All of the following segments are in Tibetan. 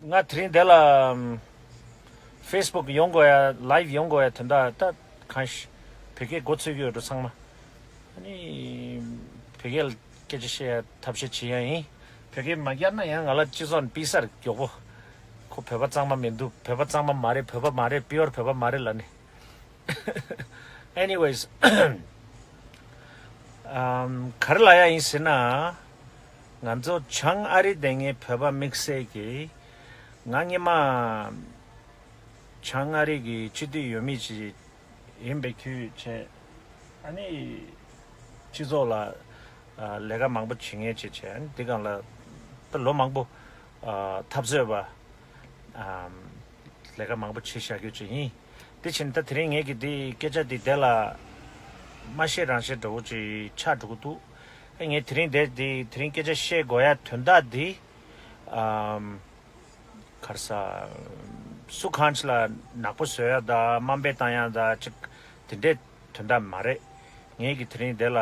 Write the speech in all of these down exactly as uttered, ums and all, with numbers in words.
ང་དེ་རིང་འདི་ལ་ཕེ་སི་བུག་ཡོང་དགོས་ཡ། ལའིབ་ཡོང་དགོས་ཡ། དོན་དག་ད་གང་ཞིག་བོད་སྐད་མགོ་ཚོས་ཀྱི་ཡོད་འགྲོ་ཚང་མ། ཨ་ནི་བོད་སྐད་སྐད་ཆ་བཤད་ཡ་ཐབས་ཤེས་བྱེད་ཡ་ཡིན། བོད་སྐད་མ་རྒྱག་ན་ཡང་ང་ལ་སྤྱི་ཚོགས་ནས་པི་སར་མགྱོགས་པོ། ཁོ་བོད་པ་གཙང་མ་མི་འདུག་བོད་པ་གཙང་མ་མ་རེད། བོད་པ་མ་རེད། པིའོར་བོད་པ་མ་རེད་ལབ་ནས། Anyways, ཨམ། ག་རེ་ལབ་ཡ་ཡིན་ཟེར་ན། ང་ཚོ་བྱང་ཨ་རི་སྡོད་མཁན་བོད་པ་དམིགས་བསལ་གྱིས། ང་སྔོན་མ་བྱང་ཨ་རི་གི་སྤྱི་འཐུས་འོས་མི་ཅིག་ཡིན་པའི་ཁུལ་བྱས། ཨ་ནི་སྤྱི་ཚོགས་ལ་ཨ་ལས་ཀ་མང་པོ་བྱེད་མཁན་ཅིག་བྱས། ཨ་ནི་འདི་སྒང་ལ་ད་ལོ་མང་པོ་ཨ་འཐབ་རྩོད་པ། ཨམ། ལས་ཀ་མང་པོ་བྱས་བཞག་རྒྱུ་ཅིག་ཡིན། དེ་བྱས་ནས་ད་དེ་རིང་ངས་ཀྱི་འདི་སྐད་ཆ་འདི་དེ་ལ་མ་བཤད་རང་བཤད་འདྲ་བོ་ཅིག་ཆགས་འགྲོ་གི་འདུག་ཨ། ངས་དེ་རིང་དེ་འདི་དེ་རིང་སྐད་ཆ་བཤད་དགོས་ཡ་དོན་དག་འདི། ཨམ། ག་རེ་ཟ། སུ་གང་ཅིག་ལ་ནག་པོ་བཟོ་ཡ་དང་དམའ་འབེབས་བཏང་ཡ་དང་ཅིག་དེ་འདྲའི་དོན་དག་མ་རེད། ངས་ཀྱི་དེ་རིང་དེ་ལ་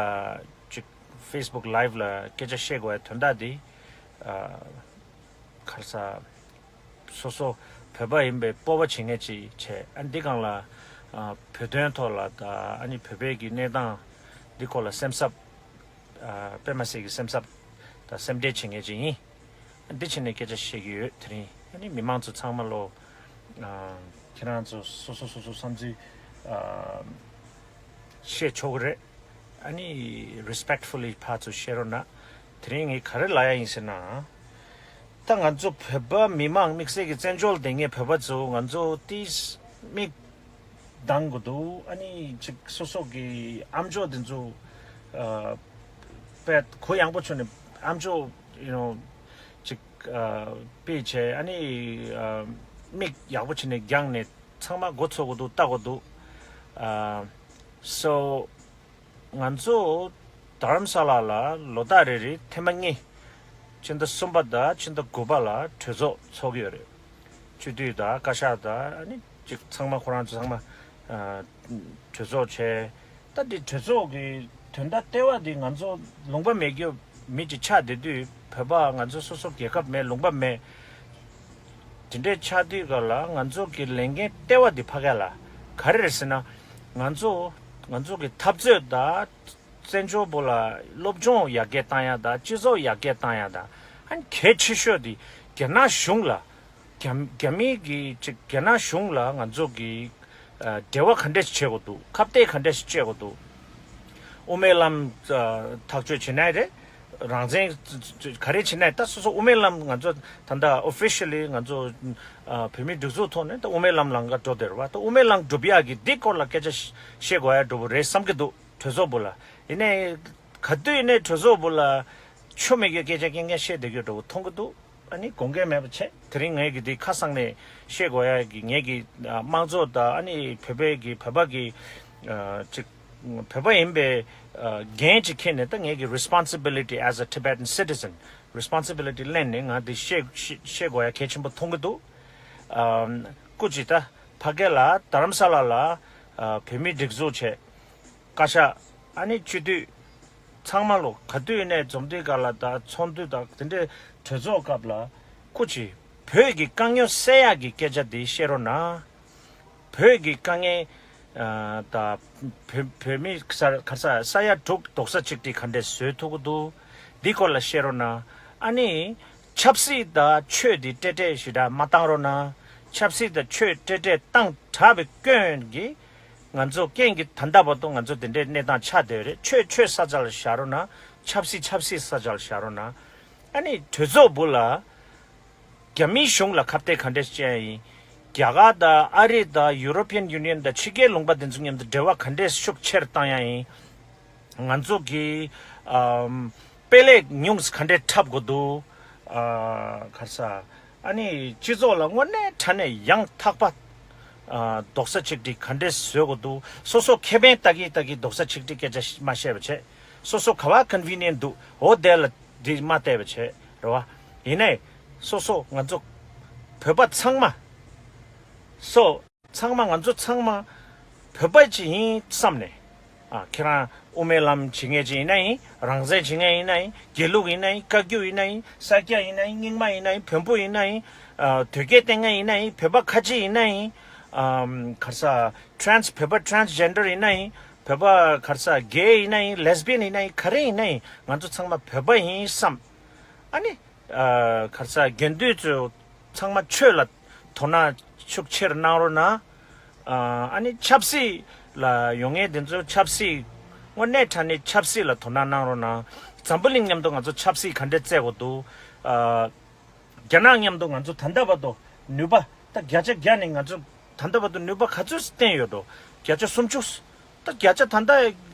ཅིག་ཕེ་སི་བུག་ལའིབ་ལ་སྐད་ཆ་བཤད་དགོས་ཡ་དོན་དག་འདི། ཨ། ག་རེ་ཟ། སོ་སོ་བོད་པ་ཡིན་པའི་སྤོབས་པ་བྱེད་མཁན་ཅིག་བྱས། ཨ། འདི་སྒང་ལ་ཨ་བོད་དོན་ཐོག་ལ་དང་། ཨ་ནི་བོད་པའི་གི་གནས་སྟངས་འདི་སྐོར་ལ་སེམས་འཚབ། ཨ། དཔེ་མ་སྲིད་ཀྱི་སེམས་འཚབ་དང་སེམས་ཁྲལ་བྱེད་མཁན་ཅིག་ཡིན། ཨ། འདི་བྱས་ནས་སྐད་ཆ་བཤད་ཀྱི་ཡོད། དེ་རིང་ཨ་ནི་མི་མང་ཚོ་ཚང་མ་ལོ། ཨ། ཁྱེད་རང་ཚོ་སོ་སོ་སོ་སོ་བསམ་ཚུལ་ཨ་བཤད་ཆོག་གི་རེད། ཨ་ནི་རེ་སི་པེག་ཕུ་ལི་ཕར་ཚུར་བཤད་རོགས་གནང་། དེ་རིང་ངས་ག་རེ་ལབ་ཡ་ཡིན་ཟེར་ན། ད་ང་ཚོ་བོད་པ་མི་མང་དམིགས་བསལ་གྱི་བཙན་བྱོལ་སྡོད་མཁན་བོད་པ་ཚོ་ང་ཚོ་ཏིས་མིག་གདང་དགོས་འདུག་ཨ་ནི་ཅིག་སོ་སོ་གི་ཨ་མཆོག་དེ་ཚོ་ཨ་དཔེ་གུ་ཡངས་པོ་བྱོན་ནས་ཨ་མཆོག་you know ཅིག་ཨ་དཔེ་བྱས། ཨ་ནི་ཨ་མིག་ཡག་པོ་བྱས་ནས་རྒྱང་ནས་ཚང་མ་མགོ་ཚོས་དགོས་འདུག་ལྟ་དགོས་འདུག་ཨ། so ང་ཚོ་དྷ་རམ་ས་ལ་ལ་ལོ་ལྟར་རེ་རེ་ཐེངས་མ་གཉིས། ཕྱི་ཟླ་གསུམ་པ་དང་ཕྱི་ཟླ་དགུ་པ་ལ་གྲོས་ཚོགས་ཚོགས་ཀྱི་ཡོད་རེད། སྤྱི་འཐུས་དང་བཀའ་ཤག་དང་། ཨ་ནི་ཅིག་ཚང་མ་ཁོ་རང་ཚོ་ཚང་མ་ཨ་གྲོས་ཚོགས་བྱས། ད་འདི་གྲོས་ཚོགས་ཀྱི་དོན་དག་ལྟེ་བ་འདི་ང་ཚོ་ལུང་པ་མེད་རྒྱུ་མི་ཅིག་ཆགས་བསྡད་དུས། བོད་པ་ང་ཚོ་སོ་སོ་རྒྱལ་ཁབ་མེད། ལུང་པ་མེད། དེ་འདྲའི་ཆགས་དུས་ག་ལ་ང་ཚོ་གི་ལས་འགན་ལྟེ་བ་འདི་ཕ་གི་ལ་ག་རེ་རེད་ཟེར་ན། ང་ཚོ་ང་ཚོ་གི་འཐབ་རྩོད་དང་བཙན་བྱོལ་བོད་ལ་སློབ་སྦྱོང་ཡར་རྒྱས་བཏང་ཡ་དང་། སྤྱི་ཚོགས་ཡར་རྒྱས་བཏང་ཡ་དང་། ཨ་ནི་གལ་ཆེ་ཤོས་དེ་རྒྱ་ནག་གཞུང་ལ། རྒྱ་རྒྱ་མི་གི་ཅིག་རྒྱ་ནག་གཞུང་ལ་ང་ཚོ་གི་ཨ་འབྲེལ་བ་ག་འདྲས་ཤིག་བྱེད་དགོས་འདུག་ཁ་གཏད་ག་འདྲས་ཤིག་བྱེད་དགོས་འདུག་དབུ་མའི་ལམ་ཨ་ཐག་གཅོད་བྱེད་ན་རེད། རང་བཙན་ག་རེ་བྱེད་ན། ད་སོ་སོ་དབུ་མའི་ལམ་ང་ཚོ་ད་ལྟ་ཨོ་ཕི་ཤལ་ལི་ང་ཚོ་ཨ་བོད་མིའི་སྒྲིག་འཛུགས་ཐོག་ནས་ད་དབུ་མའི་ལམ་ལམ་ཁ་འགྲོ་བསྡད་རེད་བ། ད་དབུ་མའི་ལམ་སྒྲུབ་ཡག་གི་འདི་སྐོར་ལ་སྐད་ཆ་བཤད་དགོས་ཡ་འགྲོ་བོ་རེད་བསམ་གྱི་འདུག་གྲོས་ཚོགས་བུ་ལ། ཡིན་ནའི་ག་དུས་ཡིན་ནའི་གྲོས་ཚོགས་བུ་ལ་ཆོ་མེད་ཀྱི་སྐད་ཆ་རྐྱང་རྐྱང་བཤད་བསྡད་རྒྱུ་འདྲ་བོ་མཐོང་གི་འདུག་ཨ་ནི་དགོངས་འགལ་མེད་པ་བྱས། དེ་རིང་ངས་ཀྱི་འདི་ཁ་གསང་ནས་བཤད་དགོས་ཡ་གི་ངས་ཀྱི་ཨ་དམངས་གཙོ་དང་། ཨ་ནི་བོད་པའི་གི་བོད་པ་གི་ཨ་ཅིག་བོད་པ་ཡིན་པའི་ཨ་འགན་ཅིག་འཁྱེར་ནས། ད་ངས་ཀྱི་responsibility as a Tibetan citizen, responsibility ལེན་ནས་ང་འདི་བཤད་བཤད་བཤད་དགོས་ཡ་གལ་ཆེན་པོ་མཐོང་གི་འདུག་ཨ་སྐུ་མཁྱེན། ད་ཕ་གི་ལ་དྷ་རམ་ས་ལ་ལ་ཨ་བོད་མིའི་སྒྲིག་འཛུགས་བྱས། བཀའ་ཤག་ཨ་ནི་སྤྱི་འཐུས་ཚང་མ་ལོ་ག་དུས་ཡིན་ནའི་འཛོམས་འདུས་སྒང་ལ་དང་ཚོགས་འདུ་དང་དེ་འདྲའི་གྲོས་ཚོགས་སྐབས་ལ་སྐུ་མཁྱེན་བོད་ཀྱི་དཀའ་ངལ་སེལ་ཡག་གི་སྐད་ཆ་འདི་བཤད་རོགས་གནང་། བོད་ཀྱི་དཀའ་ངལ་ཨ་དང་བོད་བོད་མི་ས་ག་ས་ས་ཡ་དྲུག་རྡོག་རྩ་གཅིག་སྒྲིལ་ག་འདྲས་བཟོ་ཐུབ་ཀྱི་འདུག་འདི་སྐོར་ལ་བཤད་རོགས་གནང་། ཨ་ནི་ཆབ་སྲིད་དང་ཆོས་འདི་ཏྲེ་ཏྲེ་ཞེ་དྲག་མ་བཏང་རོགས་གནང་། ཆབ་སྲིད་དང་ཆོས་ཏྲེ་ཏྲེ་བཏང་དྲགས་པའི་སྐྱོན་གྱིས་ང་ཚོ་རྐྱེན་གྱིས་ད་ལྟ་བར་དུ་ང་ཚོ་དེ་འདྲའི་གནས་སྟངས་ཆགས་བསྡད་ཡོད་རེད། ཆོས་ཆོས་ས་ཆ་ལ་བཞག་རོགས་གནང་། ཆབ་སྲིད་ཆབ་སྲིད་ས་ཆ་ལ་བཞག་རོགས་གནང་། ཨ་ནི་གྲོས་ཚོགས་བུ་ལ་རྒྱ་མིའི་གཞུང་ལ་ཁ་གཏད་ག་འདྲས་བཅད་ཡིན། རྒྱ་གར་དང་ཨ་རི་དང་European Union དང་ཕྱི་རྒྱལ་ལུང་པ་དེ་ཚོ་མཉམ་དུ་འབྲེལ་བ་ག་འདྲས་ཤུགས་ཆེར་བཏང་ཡ་ཡིན། ང་ཚོ་གི་ཨམ་དཔེ་ལེགས་ཉུང་ག་འདྲས་འཁྲབ་དགོས་འདུག་ཨ་ག་རེ་ཟ། ཨ་ནི་སྤྱི་ཚོགས་ལ་དངོས་གནས་དྲང་གནས་ཡང་དག་པ་ཨ་རྡོག་རྩ་གཅིག་སྒྲིལ་ག་འདྲས་བཟོ་དགོས་འདུག་སོ་སོ་ཁེ་ཕན་ལྟ་གི་ལྟ་གི་རྡོག་རྩ་གཅིག་སྒྲིལ་སྐད་ཆ་མ་བཤད་པ་བྱས། སོ་སོ་ག་བ་convenient འདུག་འོ་དེ་ལ་འདི་མ་བལྟས་པ་བྱས་རེད་བ། ཡིན་ནའི་སོ་སོ་ང་ཚོ་བོད་པ་ཚང་མ། སོ། ཚང་མ་ང་ཚོ་ཚང་མ་བོད་པ་ཅིག་ཡིན་བསམ་ནས། ཨ་ཁྱེད་རང་དབུ་མའི་ལམ་བྱེད་མཁན་ཅིག་ཡིན་ན་ཡིན། རང་བཙན་བྱེད་མཁན་ཡིན་ན་ཡིན། དགེ་ལུགས་ཡིན་ན་ཡིན། བཀའ་བརྒྱུད་ཡིན་ན་ཡིན། ས་སྐྱ་ཡིན་ན་ཡིན། རྙིང་མ་ཡིན་ན་ཡིན། བོན་པོ་ཡིན་ན་ཡིན། ཨ་དོལ་རྒྱལ་བསྟེན་མཁན་ཡིན་ན་ཡིན། བོད་པ་ཁ་ཆེ་ཡིན་ན་ཡིན། ཨམ་ག་རེ་ཟ། ཊེ་རན་སི་བོད་པ་ཊེ་རན་སི་ཇེན་ཌར་ཡིན་ན་ཡིན། བོད་པ་ག་རེ་ཟ། གེ་ཡིན་ན་ཡིན། ལེ་སི་བི་ཡན་ཡིན་ན་ཡིན། ག་རེ་ཡིན་ན་ཡིན། ང་ཚོ་ཚང་མ་བོད་པ་ཡིན་བསམ། ཨ་ནི་ཨ་ག་རེ་ཟ། དགེ་འདུན་ཚོ་ཚང་མ་ཆོས་ལ་དོ་སྣང་ཤུགས་ཆེར་གནང་རོགས་གནང་། ཨ་ནི་ཆབ་སྲིད་ལ་ཡོང་མཁན་དེ་ཚོ་ཆབ་སྲིད་དངོས་གནས་དྲང་གནས་ཆབ་སྲིད་ལ་དོ་སྣང་གནང་རོགས་གནང་། འཛམ་བུ་གླིང་མཉམ་དུ་ང་ཚོ་ཆབ་སྲིད་ག་འདྲས་བརྩད་དགོས་འདུག་ཨ་རྒྱ་ནག་མཉམ་དུ་ང་ཚོ་ད་ལྟ་བར་དུ་ནུས་པ་ད་བརྒྱ་ཆ་བརྒྱ་ནས་ང་ཚོ་ད་ལྟ་བར་དུ་ནུས་པ་ག་ཚོད་བསྟན་ཡོད་འགྲོ། བརྒྱ་ཆ་སུམ་ཅུ། ད་བརྒྱ་ཆ་ད་ལྟ་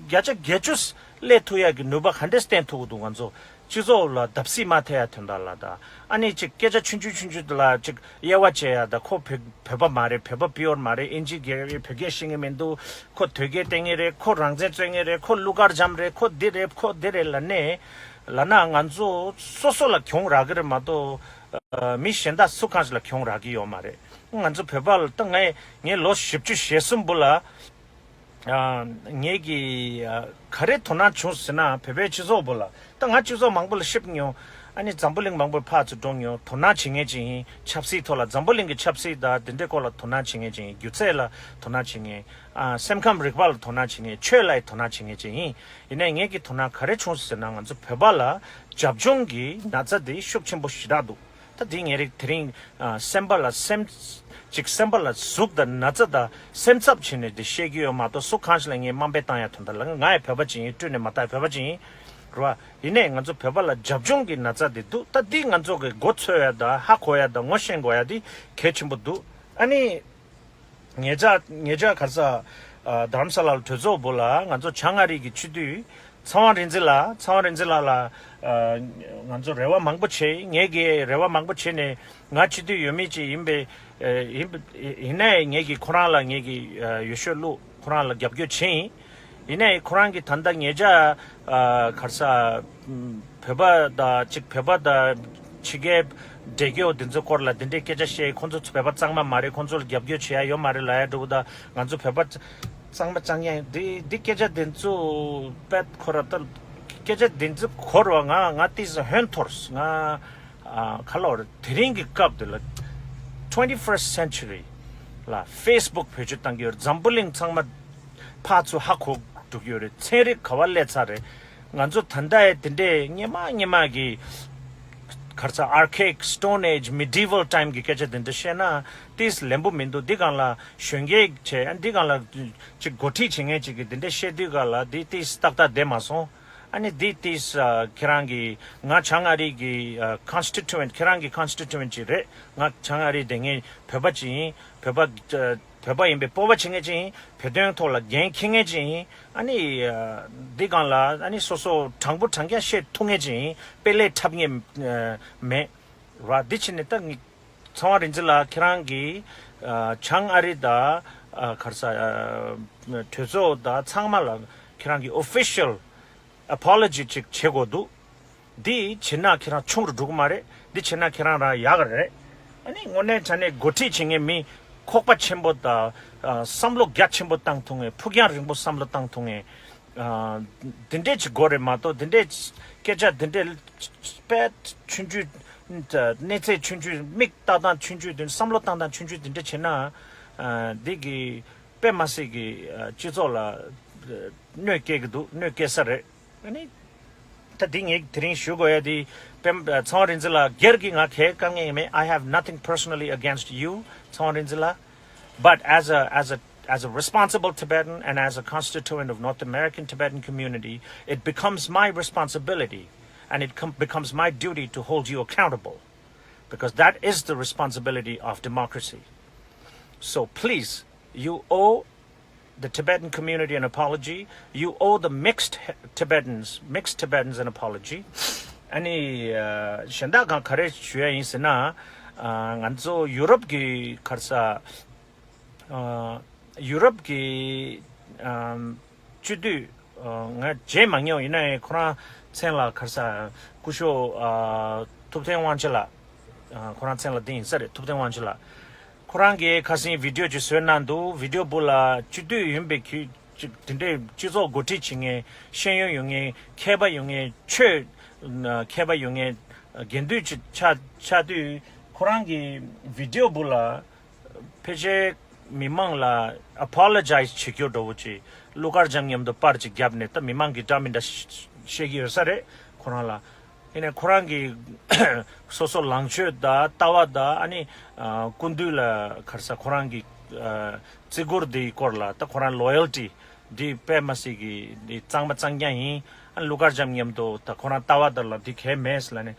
བརྒྱ་ཆ་བརྒྱད་ཅུ་སླེབས་ཐུབ་ཡག་གི་ནུས་པ་ག་འདྲས་བསྟན་ཐུབ་ཀྱི་འདུག་ང་ཚོ་སྤྱི་ཚོགས་ལ་བརྡབ་གསིག་མ་ཐེབས་ཡ་དོན་དག་ལ། ད་ཨ་ནི་ཅིག་སྐད་ཆ་ཆུང་ཆུང་ཆུང་ཆུང་དེ་ལ་ཅིག་དབྱེ་བ་འབྱེད་ཡ། ད་ཁོ་བོད་བོད་པ་མ་རེད། བོད་པ་པིའོར་མ་རེད། ཨིན་ཇི་རྒྱལ་རེད། བོད་སྐད་ཤེས་ཀྱི་མི་འདུག་ཁོ་དོལ་རྒྱལ་བསྟེན་མཁན་རེད། ཁོ་རང་བཙན་རྩོད་མཁན་རེད། ཁོ་གླུ་གར་འཇམ་རེད། ཁོ་འདི་རེད། ཁོ་འདི་རེད་ལབ་ནས་ལབ་ན་ང་ཚོ་སོ་སོ་ལ་གྱོང་རག་གི་རེད་མ་གཏོགས་མི་གཞན་དག་སུ་གང་ཞིག་ལ་གྱོང་རག་གི་ཡོད་མ་རེད། ང་ཚོ་བོད་པ་ལ་ད་ངས་ངས་ལོ་བཞི་བཅུ་ཞེ་གསུམ་བུ་ལ། ཨ་ངས་ཀྱི་ཨ་ག་རེ་དོ་སྣང་བྱུང་ཟེར་ན། བོད་པའི་སྤྱི་ཚོགས་བུ་ལ། ད་ང་སྤྱི་ཚོགས་མང་པོ་ལ་ཤེབ་མྱོང་། ཨ་ནི་འཛམ་བུ་གླིང་མང་པོའི་ཕར་ཚུར་འགྲོ་མྱོང་། དོ་སྣང་བྱེད་མཁན་ཅིག་ཡིན། ཆབ་སྲིད་ཐོག་ལ་འཛམ་བུ་གླིང་གི་ཆབ་སྲིད་དང་དེ་འདྲའི་སྐོར་ལ་དོ་སྣང་བྱེད་མཁན་ཅིག་ཡིན། སྒྱུ་རྩལ་ལ་དོ་སྣང་བྱེད་མཁན། ཨ་སེམས་ཁམས་རིག་པ་ལ་དོ་སྣང་བྱེད་མཁན། ཆོས་ལ་ཡི་དོ་སྣང་བྱེད་མཁན་ཅིག་ཡིན། ཡིན་ནའི་ངས་ཀྱི་དོ་སྣང་ག་རེ་བྱུང་ཟེར་ན། ང་ཚོ་བོད་པ་ལ་རྒྱབ་ལྗོངས་ཀྱི་ན་ཚ་དེ་ཤུགས་ཆེན་པོ་ཞེ་དྲག་འདུག་ད་དེ་ངས་རིག་དེ་རིང་ཨ་སེམས་པ་ལ་སེམས་ཅིག་སེམས་པ་ལ་ཟུག་དང་ན་ཚ་དང་སེམས་འཚབ་བྱས་ནས་དེ་བཤད་ཀྱི་ཡོད་མ་གཏོགས། སུ་གང་ཞིག་ལ་ངས་དམའ་འབེབས་བཏང་ཡ་དོན་དག་ལ། ང་ཡི་བོད་པ་ཅིག་ཡིན། སྤྲོས་ནས་མ་བཏང་། བོད་པ་ཅིག་ཡིན་རེད་བ། ཡིན་ནའི་ང་ཚོ་བོད་པ་ལ་རྒྱབ་ལྗོངས་ཀྱི་ན་ཚ་དེ་འདུག་ད་འདི་ང་ཚོ་གི་མགོ་འཚོས་ཡ་དང་ཧ་གོ་ཡ་དང་ངོ་ཤེས་དགོས་ཡ་དེ་གལ་ཆེན་པོ་འདུག་ཨ་ནི། ཉེ་ཆར་ཉེ་ཆར་ག་རེ་ཟ། ཨ་རྡ་རམ་ས་ལ་གྲོས་ཚོགས་བུ་ལ་ང་ཚོ་བྱང་ཨ་རི་གི་སྤྱི་འཐུས་ཚེ་དབང་རིག་འཛིན་ལགས། ཚེ་དབང་རིག་འཛིན་ལགས་ལ་ཨ་ང་ཚོ་རེ་བ་མང་པོ་བྱས། ངས་ཀྱི་རེ་བ་མང་པོ་བྱས་ནས། ང་སྤྱི་འཐུས་ཡོད་མི་ཅིག་ཡིན་པས། ཨ་ཡིན་ཡིན་ནའི་ངས་ཀྱི་ཁོ་རང་ལ་ངས་ཀྱི་ཨ་འོས་ཤོག་བླུགས། ཁོ་རང་ལ་རྒྱབ་སྐྱོར་བྱས་ཡིན། ཡིན་ནའི་ཁོ་རང་གིས་ད་ལྟ་ཉེ་ཆར་ཨ་ག་རེ་ཟ། བོད་པ་དང་ཅིག་བོད་པ་དང་ཕྱི་རྒྱལ་བགྲེས་སྐྱོ་འདི་ཚོའི་སྐོར་ལ་འདི་འདྲའི་སྐད་ཆ་བཤད། ཁོང་ཚོ་བོད་པ་གཙང་མ་མ་རེད། ཁོང་ཚོ་ལ་རྒྱབ་སྐྱོར་བྱེད་ཡ་ཡོད་མ་རེད་ལབ་ཡ་འདྲ་བོ་དང་། ང་ཚོ་བོད་པ་གཙང་མ་གཙང་ཡ་འདི་འདི་སྐད་ཆ་འདི་ཚོ་དཔེ་ཁོ་ར་ད་སྐད་ཆ་འདི་ཚོ་གོ་ར་ང་ང་ཏིས་ཧོན་ཐོར། ང་ཨ་ག་ལབ་རེད། དེ་རིང་གི་སྐབས་འདི་ལ་twenty-first century ལ་ཕེ་སི་བུག་བེད་སྤྱོད་བཏང་གི་ཡོད་རེད། འཛམ་བུ་གླིང་ཚང་མ་ཕར་ཚུར་ཧ་གོ་འགྲོ་གི་ཡོད་རེད། ཚན་རིག་ག་བ་སླེབས་ཚར་རེད། ང་ཚོ་ད་ལྟ་ཡི་དེ་འདྲའི་སྔོན་མ་སྔོན་མ་གི་ག་རེ་ཟ། archaic, stone age, medieval time གི་སྐད་ཆ་དེ་འདྲ་བཤད་ན་ཏིས་ལན་པོ་མི་འདུག་འདི་སྒང་ལ་གཞོན་སྐྱེས་བྱས། ཨ་འདི་སྒང་ལ་ཅིག་འགོ་ཁྲིད་བྱེད་མཁན་ཅིག་གིས་འདི་འདྲ་བཤད་དུས་སྒང་ལ་འདི་ཏིས་ཏག་ཏག་བསྡད་མ་སོང་། ཨ་ནི་འདི་ཏིས་ཨ་ཁྱེད་རང་གི་ང་བྱང་ཨ་རི་གི་ཨ་constituent། ཁྱེད་རང་གི་constituent ཅིག་རེད། ང་བྱང་ཨ་རི་བསྡད་མཁན་བོད་པ་ཅིག་ཡིན། བོད་པ་ཨ་བོད་པ་ཡིན་པའི་སྤོབས་པ་བྱེད་མཁན་ཅིག་ཡིན། བོད་དོན་ཐོག་ལ་འགན་འཁྱེར་མཁན་ཅིག་ཡིན། ཨ་ནི་ཨ་འདི་སྒང་ལ་ཨ་ནི་སོ་སོ་དྲང་པོ་དྲང་རྐྱང་བཤད་ཐུབ་མཁན་ཅིག་ཡིན། དཔེ་ལས་འཁྲབ་མཁན་ཨ་མེད་ར། འདི་བྱས་ནས་ད་ངས་ཚེ་དབང་རིག་འཛིན་ལགས་ཁྱེད་རང་གིས་ཨ་བྱང་ཨ་རི་དང་ཨ་ག་རེ་ཟ་ཨ་གྲོས་ཚོགས་དང་ཚང་མ་ལ་ཁྱེད་རང་གིས་official apology ཅིག་བྱེད་དགོས་འདུག་འདི་བྱེད་ན་ཁྱེད་རང་ཆུང་རུ་འགྲོ་གི་མ་རེད། འདི་བྱེད་ན་ཁྱེད་རང་རང་ཡག་གི་རེད། ཨ་ནི་དངོས་གནས་དྲང་གནས་འགོ་ཁྲིད་བྱེད་མཁན་མི་ཁོག་པ་ཆེན་པོ་དང་ཨ་བསམ་བློ་རྒྱ་ཆེན་པོ་བཏང་ཐུབ་མཁན། ཕུགས་རྒྱང་རིང་པོ་བསམ་བློ་བཏང་ཐུབ་མཁན་ཨ་འདི་འདྲས་ཅིག་དགོས་རེད་མ་གཏོགས། འདི་འདྲས་སྐད་ཆ་འདི་འདྲས་དཔེ་ཆུང་ཆུང་གནས་ཚད་ཆུང་ཆུང་། མིག་ལྟ་སྟངས་ཆུང་ཆུང་། དེ་བསམ་བློ་བཏང་སྟངས་ཆུང་ཆུང་འདི་འདྲས་བྱེད་ན་ཨ་འདི་གི་དཔེ་མ་སྲིད་ཀྱི་ཨ་སྤྱི་ཚོགས་ལ་ཨ་གནོད་སྐྱེལ་གྱི་འདུག་གནོད་སྐྱེལ་ས་རེད། ཨ་ནི་ད་འདི་ངས་དེ་རིང་ཞུ་དགོས་ཡ་དེ་དཔེ་ཚེ་དབང་རིག་འཛིན་ལགས་སྒེར་གྱི་ང་གའི་དཀའ་ངལ་ཡང་མེད། I have nothing personally against you, ཚེ་དབང་རིག་འཛིན་ལགས. But as a as a as a responsible Tibetan and as a constituent of North American Tibetan community, it becomes my responsibility and it com- becomes my duty to hold you accountable, because that is the responsibility of democracy. So please, you owe the Tibetan community an apology. You owe the mixed Tibetans, mixed Tibetans an apology. ཨ་ནི་ཨ་གཞན་དག་གང་ག་རེ་ཞུ་ཡ་ཡིན་ཟེར་ན། ཨ་ང་ཚོ་ཡུ་རོབ་ཀྱི་ག་རེ་ཟ། ཨ་ཡུ་རོབ་ཀྱི་ཨམ་སྤྱི་འཐུས་ཨ་ང་མཇལ་མ་མྱོང་། ཡིན་ནའི་ཁོ་རང་མཚན་ལ་ག་རེ་ཟ། སྐུ་ཞབས་ཨ་ཐུབ་བསྟན་དབང་ཆེན་ལགས། ཨ་ཁོ་རང་མཚན་ལ་འདི་ཡིན་ས་རེད། ཐུབ་བསྟན་དབང་ཆེན་ལགས། ཁོ་རང་གིས་ཁ་སང་བི་ཌིའོ་ཅིག་བཟོས་གནང་འདུག་བི་ཌིའོ་བུ་ལ་སྤྱི་འཐུས་ཡིན་པའི་ཁྱོད་ཅིག་དེ་འདྲའི་སྤྱི་ཚོགས་འགོ་ཁྲིད་བྱེད་མཁན། ཤེས་ཡོན་ཡོད་མཁན། མཁས་པ་ཡོད་མཁན། ཆོས་ཨ་མཁས་པ་ཡོད་མཁན་དགེ་འདུན་ཅིག་ཆགས་ཆགས་དུས། ཁོ་རང་གི་བི་ཌིའོ་བུ་ལ་ཕལ་ཆེར་མི་མང་ལ་ཨ་པོ་ལོ་ཇའི་ཛི་བྱེད་རྒྱུ་འདྲ་བོ་ཅིག་གླུ་གར་འཇམ་མཉམ་དུ་པར་ཅིག་བརྒྱབ་ནས་ད་མི་མང་གི་འདྲ་མི་འདྲ་བཤད་ཀྱི་ཡོད་ས་རེད་ཁོ་རང་ལ། ཡིན་ནའི་ཁོ་རང་གི་སོ་སོ་ལངས་ཕྱོགས་དང་ལྟ་བ་དང་ཨ་ནི་ཨ་སྐུ་མདུན་ལ་ག་རེ་ཟེར་ཁོ་རང་གི་ཨ་བརྩི་བཀུར་འདིའི་སྐོར་ལ་ད་ཁོ་རང་ལོ་ཡལ་ཊི་འདི་དཔེ་མ་སྲིད་ཀྱི་འདི་གཙང་མ་གཙང་རྐྱང་ཡིན། ཨ་ནི་གླུ་གར་འཇམ་མཉམ་དུ་ད་ཁོ་རང་ལྟ་བ་དང་ལ་འདི་གལ་མེད་ཟེར་ལབ་ནས་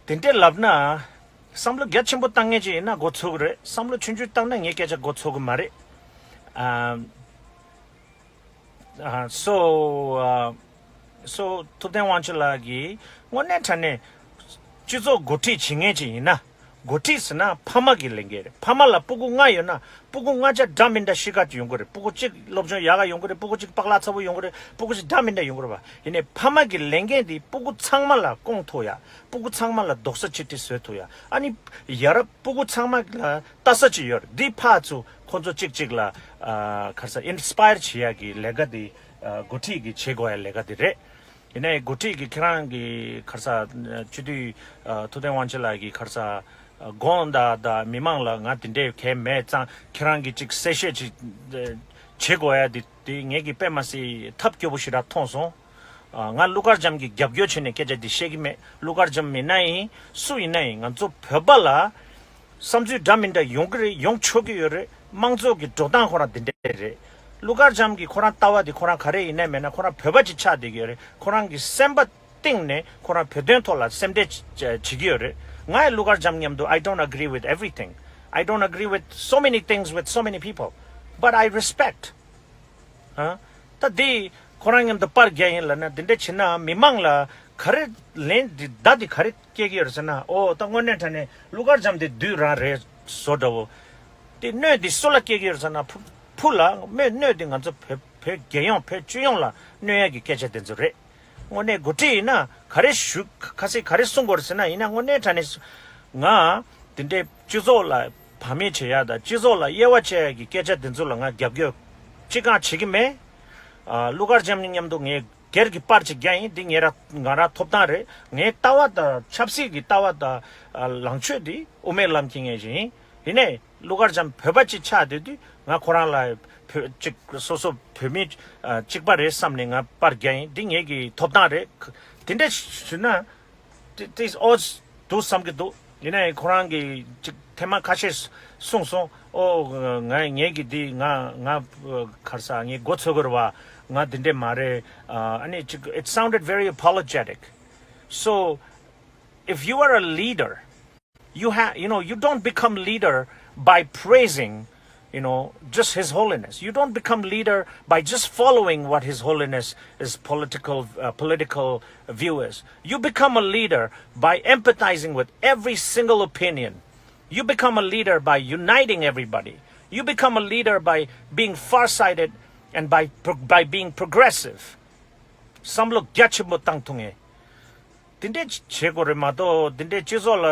དེ་འདྲས་ལབ་ན་བསམ་བློ་རྒྱ་ཆེན་པོ་བཏང་མཁན་ཅིག་ཡིན་ན་མགོ་ཚོས་ཀྱི་རེད། བསམ་བློ་ཆུང་ཆུང་བཏང་ན་ངའི་སྐད་ཆ་མགོ་ཚོས་ཀྱི་མ་རེད། ཨ། ཨ། སོ། ཨ། སོ་ཐུབ་བསྟན་དབང་ཕྱུག་ལགས་ཀྱིས་དངོས་གནས་དྲང་གནས་སྤྱི་ཚོགས་འགོ་ཁྲིད་བྱེད་མཁན་ཅིག་ཡིན་ན། འགོ་ཁྲིད་ཟེར་ན་ཕ་མ་གི་ལས་འགན་རེད། ཕ་མ་ལ་སྤུ་གུ་ལྔ་ཡོད་ན་སྤུ་གུ་ལྔ་ཆ་འདྲ་མི་འདྲ་གཤིས་ཀ་ཅིག་ཡོང་གི་རེད། སྤུ་གུ་གཅིག་སློབ་སྦྱོང་ཡག་ག་ཡོང་གི་རེད། སྤུ་གུ་གཅིག་པགས་ལག་ཚ་པོ་ཡོང་གི་རེད། སྤུ་གུ་གཅིག་འདྲ་མི་འདྲ་ཡོང་གི་རེད་པ། ཡིན་ནའི་ཕ་མ་གི་ལས་འགན་དེ་སྤུ་གུ་ཚང་མ་ལ་སྐོང་ཐུབ་ཡ། སྤུ་གུ་ཚང་མ་ལ་རྡོག་རྩ་གཅིག་སྒྲིལ་བཟོ་ཐུབ་ཡ། ཨ་ནི་ཡ་རབས་སྤུ་གུ་ཚང་མ་ལ་ལྟ་ས་ཅིག་ཡོད་རེད། འདི་ཕར་ཚུར་ཁོང་ཚོ་གཅིག་གཅིག་ལ་ཨ་ག་རེ་ཟེར་ཨིན་སི་པ་ཡར་བྱེད་ཡ་གི་ལས་ཀ་དེ་ཨ་འགོ་ཁྲིད་ཀྱིས་བྱེད་དགོས་ཡ་ལས་ཀ་དེ་རེད། ཡིན་ནའི་འགོ་ཁྲིད་ཀྱིས་ཁྱེད་རང་གི་ག་རེ་ཟེར་སྤྱི་འཐུས་ཨ་ཐུབ་བསྟན་དབང་ཕྱུག་ལགས་ཀྱིས་ག་རེ་ཟེར་དགོངས་དག་དང་མི་མང་ལ་ང་དེ་འདྲའི་གལ་མེད་ཙང་ཁྱེད་རང་གིས་ཅིག་གསལ་བཤད་ཅིག་བྱེད་དགོས་ཡ་དེ་དེ་ངེད་ཀྱིས་དཔེ་མ་སྲིད་ཐབས་སྐྱོ་པོ་ཞེ་དྲག་མཐོང་སོང་། ཨ་ང་གླུ་གར་འཇམ་གྱི་རྒྱབ་སྐྱོར་བྱས་ནས་སྐད་ཆ་འདི་བཤད་ཀྱི་མེད། གླུ་གར་འཇམ་ཡིན་ན་ཡིན་སུ་ཡིན་ན་ཡིན་ང་ཚོ་བོད་པ་ལ་བསམ་ཚུལ་འདྲ་མི་འདྲ་ཡོང་གི་རེད། ཡོང་ཆོག་གི་ཡོད་རེད། དམངས་གཙོ་གི་འགྲོ་སྟངས་ཁོ་རང་འདི་འདྲས་རེད། གླུ་གར་འཇམ་གྱི་ཁོ་རང་ལྟ་བ་འདི་ཁོ་རང་ག་རེ་ཡིན་ན་མེད་ན་ཁོ་རང་བོད་པ་ཅིག་ཆགས་བསྡད་ཀྱི་ཡོད་རེད། ཁོ་རང་གི་སེམས་པ་གཏིང་ནས་ཁོ་རང་བོད་དོན་ཐོག་ལ་སེམས་ཁྲལ་བྱེད་ཀྱི་ཡོད་རེད། ང་ཡི་གླུ་གར་འཇམ་མཉམ་དུ་I don't agree with everything. I don't agree with so many things with so many people. But I respect. ཨ། ད་འདི་ཁོ་རང་མཉམ་དུ་པར་རྒྱག་ཡིན་ལབ་ན་འདི་འདྲ་བྱེད་ན་མི་མང་ལ་ག་རེ་ལན་འདི་བརྡ་འདི་ག་རེ་སྐྱེལ་གྱི་ཡོད་རེད་ཟེར་ན། ཨོ་ད་དངོས་གནས་དྲང་གནས་གླུ་གར་འཇམ་འདི་བདུད་རང་རེད་བཟོ་འདྲ་བོ། དེ་གནོད་འདི་སུ་ལ་སྐྱེལ་གྱི་ཡོད་རེད་ཟེར་ན་ཕུ་ཕུ་ལ་གནོད་གནོད་འདི་ང་ཚོ་བོད་བོད་རྒྱལ་ཡོངས་བོད་སྤྱི་ཡོངས་ལ་གནོད་ཡ་གི་སྐད་ཆ་དེ་ཚོ་རེད། དངོས་གནས་འགོ་ཁྲིད་ཡིན་ན་ག་རེ་ཞུ་ཁ་སེ་ག་རེ་གསུང་དགོས་རེད་ཟེར་ན་ཡིན་ན་དངོས་གནས་དྲང་གནས་ང་དེ་འདྲའི་སྤྱི་ཚོགས་ལ་བག་མེད་བྱེད་ཡ་དང་སྤྱི་ཚོགས་ལ་དབྱེ་བ་ཕྱེ་ཡ་གི་སྐད་ཆ་དེ་ཚོ་ལ་ང་རྒྱབ་སྐྱོར་ཅི་གང་བྱེད་ཀྱི་མེད། ཨ་གླུ་གར་འཇམ་མཉམ་དུ་ངས་སྒེར་གྱི་པར་ཅིག་རྒྱག་ཡིན། འདི་ངས་ར་ང་ར་ཐོབ་ཐང་རེད། ངའི་ལྟ་བ་དང་ཆབ་སྲིད་ཀྱི་ལྟ་བ་དང་ཨ་ལངས་ཕྱོགས་འདི་དབུ་མའི་ལམ་གྱི་ངས་བཞིན་ཡིན། ཡིན་ནའི་གླུ་གར་འཇམ་བོད་པ་ཅིག་ཆགས་བསྡད་དུས་ང་ཁོ་རང་ལ་བོད་ཅིག་སོ་སོ་བོད་མི་ཨ་གཅིག་པ་རེད་བསམ་ནས་ང་པར་རྒྱག་ཡིན། འདི་ངེད་ཀྱི་ཐོབ་ཐང་རེད། དེ་འདྲ་ཞུ་ན་དེ་དེ་ཨོ་འདུག་བསམ་གྱི་འདུག་ཡིན་ནའི་ཁོ་རང་གིས་ཅིག་ཐེངས་མ་ཁ་ཤས་གསུངས་སོང་། ཨོ་ང་ངེད་ཀྱི་འདི་ང་ང་གར་ས་ངའི་མགོ་ཚོས་གི་རེད་བ། ང་འདི་འདྲས་མ་རེད། ཨ་ནི་ཅིག it sounded very apologetic. So if you are a leader, you have, you know, you don't become leader by praising, you know, just His Holiness. You don't become leader by just following what His Holiness is political uh, political view is. You become a leader by empathizing with every single opinion. You become a leader by uniting everybody. You become a leader by being farsighted and by by being progressive. བསམ་བློ་རྒྱ་ཆེན་པོ་བཏང་ཐུབ་ངེས། དེ་འདྲས་བྱེད་དགོས་རེད་མ་གཏོགས་དེ་འདྲས་སྤྱི་ཚོགས་ལ་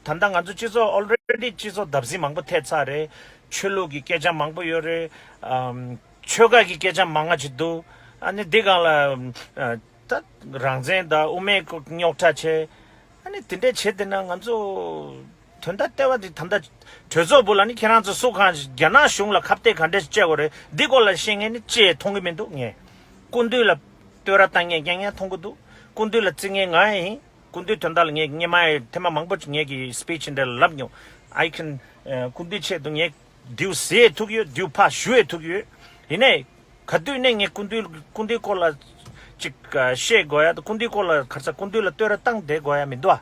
ད་ལྟ་ང་ཚོ་སྤྱི་ཚོགས་already སྤྱི་ཚོགས་བརྡབ་གསིག་མང་པོ་ཐེབས་ཚར་རེད། ཆོས་ལུགས་ཀྱི་སྐད་ཆ་མང་པོ་ཡོད་རེད། ཨམ་ཆོལ་ཁ་གི་སྐད་ཆ་མང་ང་ཅིག་འདུག་ཨ་ནི་འདི་སྒང་ལ་ཨ་ད་རང་བཙན་དང་དབུ་མའི་རྙོག་དྲ་བྱས། ཨ་ནི་དེ་འདྲས་བྱས་བསྡད་ན་ང་ཚོ་དོན་དག་ལྟེ་བ་དེ་ད་ལྟ་གྲོས་ཚོགས་བུ་ལ་ནི་ཁྱེད་རང་ཚོ་སུ་གང་རྒྱ་ནག་གཞུང་ལ་ཁ་གཏད་ག་འདྲས་བཅད་དགོས་རེད། འདི་སྐོར་ལ་བཤད་མཁན་ནི་ཅི་ཡང་མཐོང་གི་མི་འདུག་ངས་སྐུ་མདུན་ལ་བསྟོད་ར་བཏང་མཁན་རྐྱང་རྐྱང་མཐོང་གི་འདུག་སྐུ་མདུན་ལ་བརྩི་མཁན་ང་ཡིན། སྐུ་མདུན་དོན་དག་ལ་ངས་སྔོན་མ་ཡི་ཐེངས་མ་མང་པོ་ཅིག་ངེད་ཀྱི་སི་པི་ཆི་འདྲ་ལ་ལབ་མྱོང་། I can ཨ་སྐུ་མདུན་ཆེད་དུ་ངས་མདེའུ་བཟེད་ཐུག་ཡོད། མདེའུ་ཕར་གཞུ་ཡས་ཐུག་ཡོད། ཡིན་ནའི་ག་དུས་ནས་ངས་སྐུ་མདུན་སྐུ་མདུན་སྐོར་ལ་ཅིག་ཨ་བཤད་དགོས་ཡ་དང་སྐུ་མདུན་སྐོར་ལ་ག་རེ་ཟེར་སྐུ་མདུན་ལ་བསྟོད་ར་བཏང་བསྡད་དགོས་ཡ་མི་འདུག་ཨ།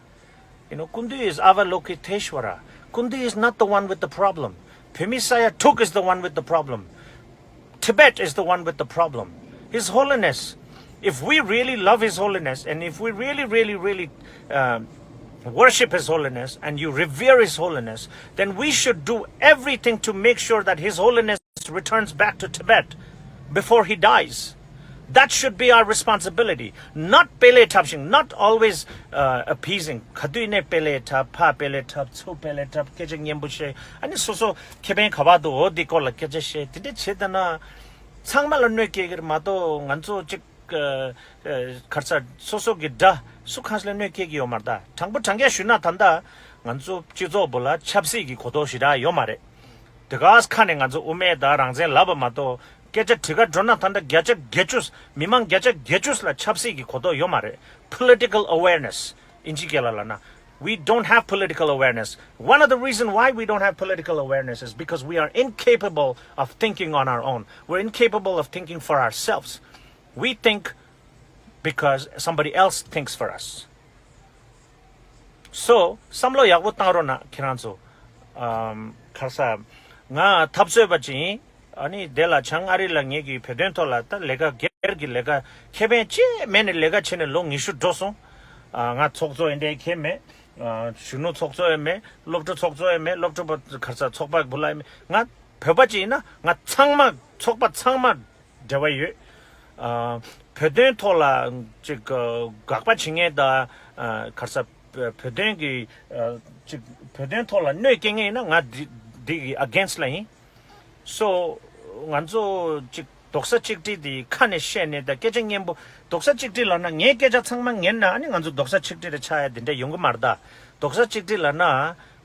You know, Kundu is Avalokiteshvara. Kundu is not the one with the problem. Bhumi Saya Thuk is the one with the problem. Tibet is the one with the problem. His Holiness, if we really love His Holiness and if we really, really, really uh, worship His Holiness and you revere His Holiness, then we should do everything to make sure that His Holiness returns back to Tibet before he dies. That should be our responsibility. Not pele tapshing, not always uh, appeasing. Kadui ne pele tap, pa pele tap, tsu pele tap, keje nyembu she. Ani so so keben kaba do o di kola keje she. Tinde che dana tsang ma la nwe ke gir ma to ngan so chik karsa so so gi da su khans la nwe ke gi yo mar da. Thang bu thang ya shuna thanda. ང་ཚོ་སྤྱི་ཚོགས་པོ་ལ་ཆབ་སྲིད་ཀྱི་གོ་རྟོགས་ཞེ་དྲག་ཡོད་མ་རེད། དེ་ག་ཁ་ནས་ང་ཚོ་དབུ་མའི་དང་རང་བཙན་ལབ་པ་མ་གཏོགས་སྐད་ཆ་དྲི་ག་འགྲོ་ན་ད་ལྟ་བརྒྱ་ཆ་བརྒྱད་ཅུ་མི་མང་བརྒྱ་ཆ་བརྒྱད་ཅུ་ལ་ཆབ་སྲིད་ཀྱི་གོ་རྟོགས་ཡོད་མ་རེད། Political awareness ཨིན་ཇི་སྐད་ལ་ལབ་ན། We don't have political awareness. One of the reason why we don't have political awareness is because we are incapable of thinking on our own. We're incapable of thinking for ourselves. We think because somebody else thinks for us. So, བསམ་བློ་ཡག་པོ་བཏང་རོགས་གནང་ཁྱེད་རང་ཚོ། ཨམ། ག་རེ་ཟེར། ང་འཐབ་རྩོད་པ་ཅིག་ཡིན། ཨ་ནི་དེ་ལ་བྱང་ཨ་རི་ལ་ངེད་ཀྱི་བོད་དོན་ཐོག་ལ་ད་ལས་ཀ་སྒེར་གྱི་ལས་ཀ་ཁེ་ཕན་ཅི་མེད་ནས་ལས་ཀ་བྱས་ནས་ལོ་ཉི་ཤུ་འགྲོ་སོང་། ཨ། ང་ཚོགས་གཙོ་ཡིན་འདྲའི་ཁེ་མེད། ཨ། གཞོན་ནུ་ཚོགས་གཙོ་ཡང་མེད། སློབ་ཕྲུག་ཚོགས་གཙོ་ཡང་མེད། སློབ་ཕྲུག་པ་ག་རེ་ཟེར་ཚོགས་པ་བུ་ལ་ཡང་མེད། ང་བོད་པ་ཅིག་ཡིན་ན་ང་ཚང་མ་ཚོགས་པ་ཚང་མ་འབྲེལ་བ་ཡོད། ཨ། བོད་དོན་ཐོག་ལ་ཅིག་དགག་པ་བྱེད་མཁན་དང་། ཨ། ག་རེ་ཟེར། བོད་དོན་གྱི། ཨ། ཅིག་བོད་དོན་ཐོག་ལ་གནོད་སྐྱེལ་མཁན་ཡིན་ན་ང་འདི་འདི་གི་against ལ་ཡིན། So ང་ཚོ་ཅིག་རྡོག་རྩ་གཅིག་སྒྲིལ་དེ་ཁ་ནས་བཤད་ནས་ད་སྐད་ཆ་སྙན་པོ། རྡོག་རྩ་གཅིག་སྒྲིལ་ལབ་ན་ངའི་སྐད་ཆ་ཚང་མ་ཉན་ན་ཨ་ནི་ང་ཚོ་རྡོག་རྩ་གཅིག་སྒྲིལ་རེ་ཆགས་ཡ་དེ་འདྲ་ཡོང་གི་མ་རེད་ད། རྡོག་རྩ་གཅིག་སྒྲིལ་ལབ་ན་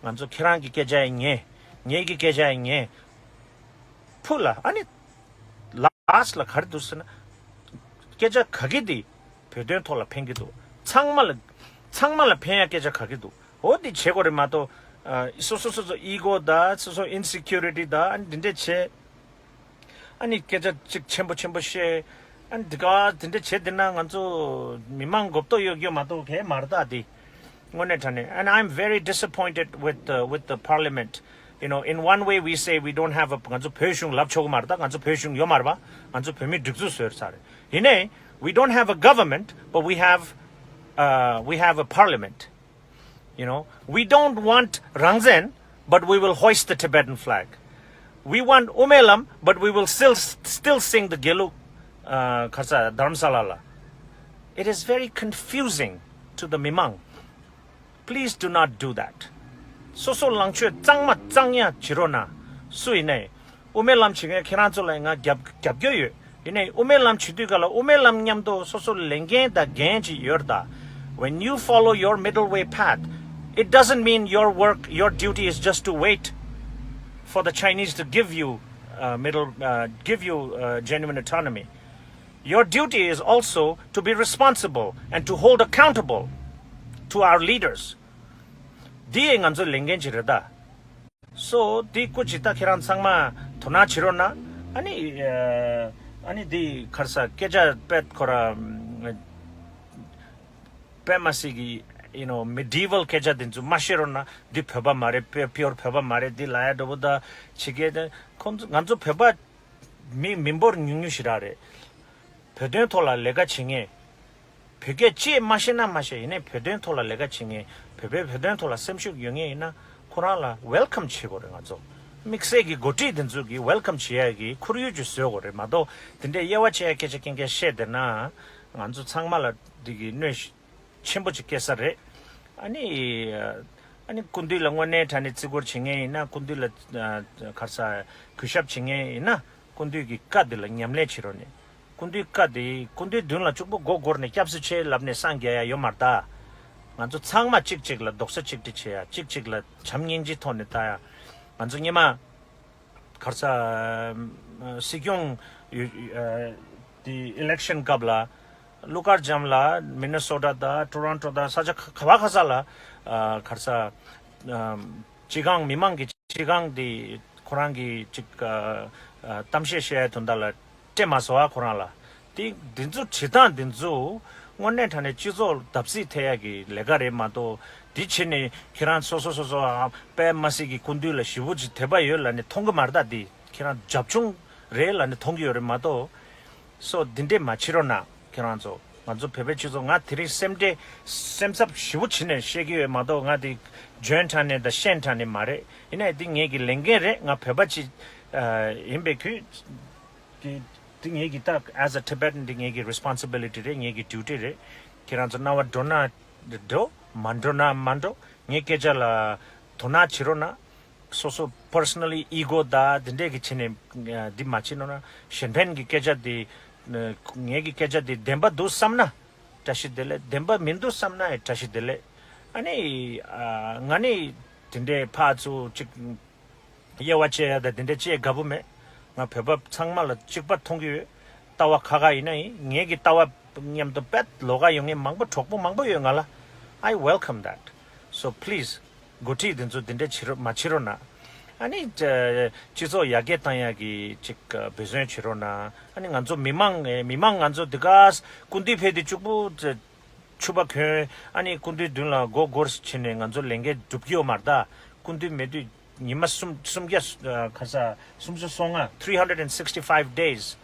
ང་ཚོ་ཁྱེད་རང་གི་སྐད་ཆ་ཡང་ཉན། ངེད་ཀྱི་སྐད་ཆ་ཡང་ཉན། ཕུ་ལ་ཨ་ནི་last ལ་ག་རེ་འདུག་ཟེར་ན། སྐད་ཆ་ག་གི་དེ་བོད་དོན་ཐོག་ལ་ཕན་གི་འདུག་ཚང་མ་ལ། ཚང་མ་ལ་ཕན་ཡ་སྐད་ཆ་ག་གི་འདུག་འོ་དེ་བྱེད་དགོས་རེད་མ་གཏོགས། ཨ། སོ་སོ་སོ་སོ་ego དང་སོ་སོ་insecurity དང་ཨ་ནི་འདི་འདྲས་བྱས། ཨ་ནི་སྐད་ཆ་གཅིག་ཆེན་པོ་ཆེན་པོ་བཤད། ཨ་ནི་འདི་ག་འདི་འདྲ་བྱས་བསྡད་ན་ང་ཚོ་མི་མང་མགོ་སྐོར་གཡོག་རྒྱུ་མ་གཏོགས་གང་ཡང་མ་རེད་ད་དེ། དངོས་གནས་དྲང་གནས། And I'm very disappointed with the, with the parliament. You know, in one way we say we don't have a ང་ཚོ་བོད་གཞུང་ལབ་ཆོག་གི་མ་རེད་ད། ང་ཚོ་བོད་གཞུང་ཡོད་མ་རེད་པ། ང་ཚོ་བོད་མིའི་སྒྲིག་འཛུགས་བཟོས་ཚར་རེད། ཡིན་ནའི། We don't have a government, but we have, uh, we have a parliament. You know, we don't want རང་བཙན, but we will hoist the Tibetan flag. We want དབུ་མའི་ལམ, but we will still, still sing the དགེ་ལུགས། ཨ། ག་རེ་ཟེར། དྷ་རམ་ས་ལ་ལ། It is very confusing to the མི་མང་། Please do not do that. སོ་སོ་ལངས་ཕྱོགས་གཙང་མ་གཙང་ཡག་བྱེད་རོགས་གནང་། སུ་ཡིན་ནའི། དབུ་མའི་ལམ་བྱེད་མཁན་ཁྱེད་རང་ཚོ་ལ་ང་རྒྱབ་རྒྱབ་སྐྱོར་ཡོད། ཡིན་ནའི་དབུ་མའི་ལམ་བྱེད་དུས་ག་ལ་དབུ་མའི་ལམ་མཉམ་དུ་སོ་སོ་ལས་འགན་དང་འགན་ཅིག་ཡོད་རེད་ད། When you follow your middle way path, it doesn't mean your work, your duty is just to wait for the Chinese to give you, uh, middle, uh, give you, uh, genuine autonomy. Your duty is also to be responsible and to hold accountable to our leaders. འདི་ང་ཚོ་ལས་འགན་ཅིག་རེད་ད། So འདི་སྐུ་མཁྱེན་ད་ཁྱེད་རང་ཚང་མ་དོ་སྣང་བྱེད་རོགས་གནང་། ཨ་ནི། ཨ་ནི་འདི་ག་རེ་ཟེར། སྐད་ཆ་དཔེ་ཁོ་ར་དཔེ་མ་སྲིད་ཀྱི། You know, medieval སྐད་ཆ་འདི་ཚོ་མ་བཤད་རོགས་གནང་། འདི་བོད་པ་མ་རེད། pure བོད་པ་མ་རེད། འདི་ལབ་ཡ་འདྲ་པོ་ད་ཕྱི་རྒྱལ་དེ་ཁོང་ཚོ། ང་ཚོ་བོད་པ་མི་མི་འབོར་ཉུང་ཉུང་ཞིག་རང་རེད། བོད་དོན་ཐོག་ལ་ལས་ཀ་བྱེད་མཁན། བོད་སྐད་ཅིག་མ་ཤེས་ན་མ་ཤེས། ཡིན་ནའི་བོད་དོན་ཐོག་ལ་ལས་ཀ་བྱེད་མཁན། བོད་པའི་བོད་དོན་ཐོག་ལ་སེམས་ཤུགས་ཡོད་མཁན་ཡིན་ན་ཁོ་རང་ལ་welcome བྱེད་དགོས་རེད། ང་ཚོ་དམིགས་བསལ་གྱི་འགོ་ཁྲིད་དེ་ཚོ་གིས་welcome བྱེད་ཡ་གི་ཁོར་ཡུག་ཅིག་བཟོ་དགོས་རེད་མ་གཏོགས། དེ་འདྲའི་དབྱེ་བ་ཕྱེ་ཡ་སྐད་ཆ་རྐྱང་རྐྱང་བཤད་བསྡད་ན་ང་ཚོ་ཚང་མ་ལ་འདི་གི་གནོད་ཆེན་པོ་ཅིག་སྐྱེལ་ས་རེད། ཨ་ནི། ཨ་ནི་སྐུ་མདུན་ལ་དངོས་གནས་དྲང་གནས་བརྩི་བཀུར་བྱེད་མཁན་ཡིན་ན། སྐུ་མདུན་ལ་ག་རེ་ཟེར། གུས་ཞབས་བྱེད་མཁན་ཡིན་ན། སྐུ་མདུན་གྱི་བཀའ་འདི་ལ་ཉམས་ལེན་བྱེད་རོགས་གནང་། སྐུ་མདུན་བཀའ་འདི། སྐུ་མདུན་མདུན་ལ་གཅིག་པོ་མགོ་སྒུར་ནས་སྐྱབས་སུ་མཆི་ལབ་ནས་སངས་རྒྱས་ཡ་ཡོད་མ་རེད་ད། ང་ཚོ་ཚང་མ་གཅིག་གཅིག་ལ་རྡོག་རྩ་གཅིག་སྒྲིལ་བྱེད་ཡ། གཅིག་གཅིག་ལ་བྱམས་སྙིང་རྗེའི་ཐོག་ནས་ལྟ་ཡ། ང་ཚོ་སྔོན་མ་ག་རེ་ཟེར། སྲིད་སྐྱོང་ཡོད། དེ་election སྐབས་ལ་ཀླུ་མཁར་བྱམས་ལ་མི་ནི་སོ་ཊ་དང་ཊོ་རོན་ཊོ་དང་ས་ཆ་ག་བ་ག་ས་ལ་ག་རེ་ཟེར། སྤྱི་ཁང་། མི་མང་གི་སྤྱི་ཁང་དེ་ཁོ་རང་གི་ཅིག་ཨ་ཨ་གཏམ་བཤད་བཤད་ཡ་དོན་དག་ལ་སྤྲད་མ་སོང་ཨ། ཁོ་རང་ལ་དེ་འདི་ཚོ་བྱེད་སྟངས་འདི་ཚོ་དངོས་གནས་དྲང་གནས་སྤྱི་ཚོགས་བརྡབ་གསིག་ཐེབས་ཡ་གི་ལས་ཀ་རེད་མ་གཏོགས། དེ་བྱས་ནས་ཁྱེད་རང་སོ་སོ་སོ་སོ་ཨ་དཔེ་མ་སྲིད་ཀྱི་སྐུ་མདུན་ལ་ཞེ་པོ་ཅིག་དད་པ་ཡོད་ལབ་ནས་མཐོང་གི་མ་རེད་ད། དེ་ཁྱེད་རང་རྒྱབ་ལྗོངས་རེད་ལབ་ནས་མཐོང་གི་ཡོད་རེད་མ་གཏོགས། སོ་འདི་འདྲས་མ་བྱེད་རོགས་གནང་ཁྱེད་རང་ཚོ། ང་ཚོ་བོད་པའི་སྤྱི་ཚོགས། ང་དེ་རིང་སེམས་ཁྲལ་སེམས་འཚབ་ཞེ་པོ་བྱས་ནས་བཤད་ཀྱི་ཡོད་མ་གཏོགས། ང་དེ་འཇོན་དྲང་གནས་དང་ཤེས་དྲང་གནས་མ་རེད། ཡིན་ནའི་འདི་ངེད་ཀྱི་ལས་འགན་རེད། ང་བོད་པ་ཅིག་ཨ་ཡིན་པའི་ཁུལ་དེ་དེ་ངེད་ཀྱི་ད་as a Tibetan འདི་ངེད་ཀྱི་responsibility རེད། ངེད་ཀྱི་duty རེད། ཁྱེད་རང་ཚོ་སྣང་བ་འགྲོ་ན་འགྲོ། མ་འགྲོ་ན་མ་འགྲོ། ངའི་སྐད་ཆ་ལ་དོ་སྣང་བྱེད་རོགས་གནང་། སོ་སོ་personally ego དང་དེ་འདྲས་ཀྱི་བྱས་ནས་འདི་མ་བྱེད་ནོ་ན། གཞན་ཕན་གྱི་སྐད་ཆ་འདི། ངེད་ཀྱི་སྐད་ཆ་འདི་བདེན་པ་འདུག་བསམ་ན་བཀྲ་ཤིས་བདེ་ལེགས། བདེན་པ་མི་འདུག་བསམ་ན་ཡང་བཀྲ་ཤིས་བདེ་ལེགས། ཨ་ནི་ཨ་ང་ནི་དེ་འདྲའི་ཕར་ཚུར་ཅིག་དབྱེ་བ་ཕྱེ་ཡ་ད་དེ་འདྲ་བྱེད་དགའ་པོ་མེད། ང་བོད་པ་ཚང་མ་ལ་གཅིག་པ་མཐོང་གི་ཡོད། ལྟ་བ་ཁ་ཁ་ཡིན་ན་ཡིན། ངེད་ཀྱི་ལྟ་བ་མཉམ་དུ་དཔེ་ལོགས་ཀ་ཡོང་མཁན་མང་པོ་གྲོགས་པོ་མང་པོ་ཡོད་ང་ལ། I welcome that. So please འགོ་ཁྲིད་དེ་ཚོ་དེ་འདྲ་བྱེད་རོགས་མ་བྱེད་རོགས་གནང་། ཨ་ནི་སྤྱི་ཚོགས་ཡར་རྒྱས་བཏང་ཡག་གི་ཅིག་འབད་བརྩོན་བྱེད་རོགས་གནང་། ཨ་ནི་ང་ཚོ་མི་མང་མི་མང་ང་ཚོ་འདི་ག་སྐུ་མདུན་ཕེབས་དུས་གཅིག་པུ་ཕྱུ་པ་གྱོན། ཨ་ནི་སྐུ་མདུན་མདུན་ལ་མགོ་སྒོར་ཕྱིན་ནས་ང་ཚོ་ལས་འགན་སྒྲུབ་ཀྱི་ཡོད་མ་རེད་ད། སྐུ་མདུན་མེད་དུས་ཉི་མ་སུམ་སུམ་བརྒྱ་ཨ་ག་ས་སུམ་ཅུ་སོ་ལྔ three hundred and sixty five days